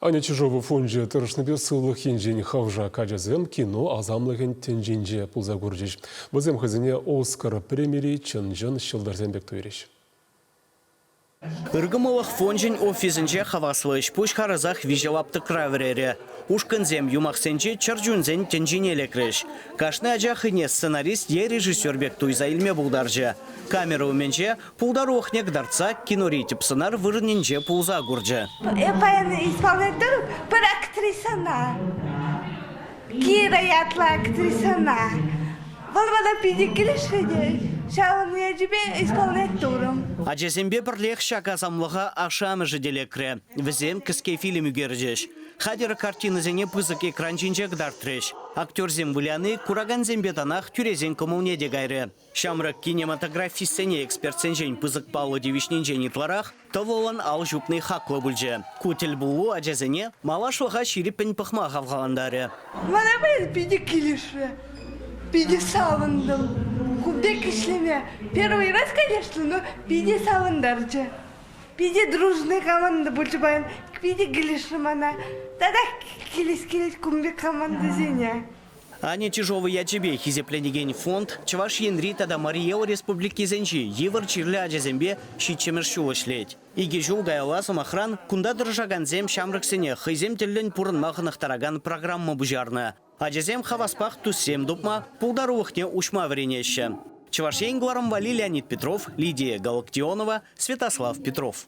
Аня Чижова фончӗ тӑрӑшнипе сывлӑх енчен хавшак ачасем кино асамлӑхӗн тӗнчинче пулса курчӗҫ. Вӗсем хӑйсене Оскар премири чӑн-чӑн ҫӑлтӑрсем пек туйрӗҫ. Ыркӑмӑллӑх фончӗн офисӗнче хаваслӑ ӗҫ-пуҫ харӑсах виҫӗ лаптӑкра вӗрерӗ. Ушкӑнсем юмахсенчи чӗрчунсен тӗнчине лекрӗҫ. Кашни ача хӑйне сценарист е режиссер пек туйса илме пултарчӗ. Камера умӗнче пултарулӑхне кӑтартса кинори тӗп сӑнар вырӑнӗнче пулса курчӗ. Эп паян исполнитель пӗр актрисӑна, Кира ятлӑ актрисӑна. Вӑл мана питӗ килӗшрӗ те, ҫавӑн ячӗпе исполнять турӑм. Ачасемпе пӗрлех ҫак асамлӑха ашшӗ-амӑшӗ те лекрӗ. Вӗсем кӗске фильм ӳкерчӗҫ. Хатӗр картинӑсене пысӑк экран ҫинче кӑтартрӗҫ. Актерсем выляни куракансемпе танах тӳресен кӑмӑлне те кайрӗ. Ҫамрӑк кинематографистсене экспертсенчен пысӑк паллӑ тивӗҫнинчен ытларах тӑвӑллӑн ал ҫупни хаклӑ пулчӗ. Ку тӗлпулу ачасене малашлӑха ҫирӗппӗн пӑхма хавхалантарӗ. Мана питӗ килӗшрӗ. Питӗ савӑнтӑм. Ку пек ӗҫлеме первый раз, конечно, но питӗ савӑнтарчӗ. Питӗ дружный команда пулчӗ паян. Питӗ килӗшрӗ мана. Татах килес килет кун пек командӑсене. Аня Чижова ячӗпе хисепленекен фонд Чӑваш Енри тата Мари Эл республикисенчи йывӑр чирлӗ ачасемпе ҫиччӗмӗш ҫул ӗҫлет. Икӗ ҫул каялла, сӑмахран, кунта тӑрӑшакансем ҫамрӑксене хӑйсем тӗллӗн пурӑнма хӑнӑхтаракан программа пуҫарнӑ. Ачасем хаваспах туссем тупма, пултарулӑхне уҫма вӗренеҫҫӗ. Чӑваш Ен кӑларӑм валли Леонид Петров, Лидия Галактионова, Святослав Петров.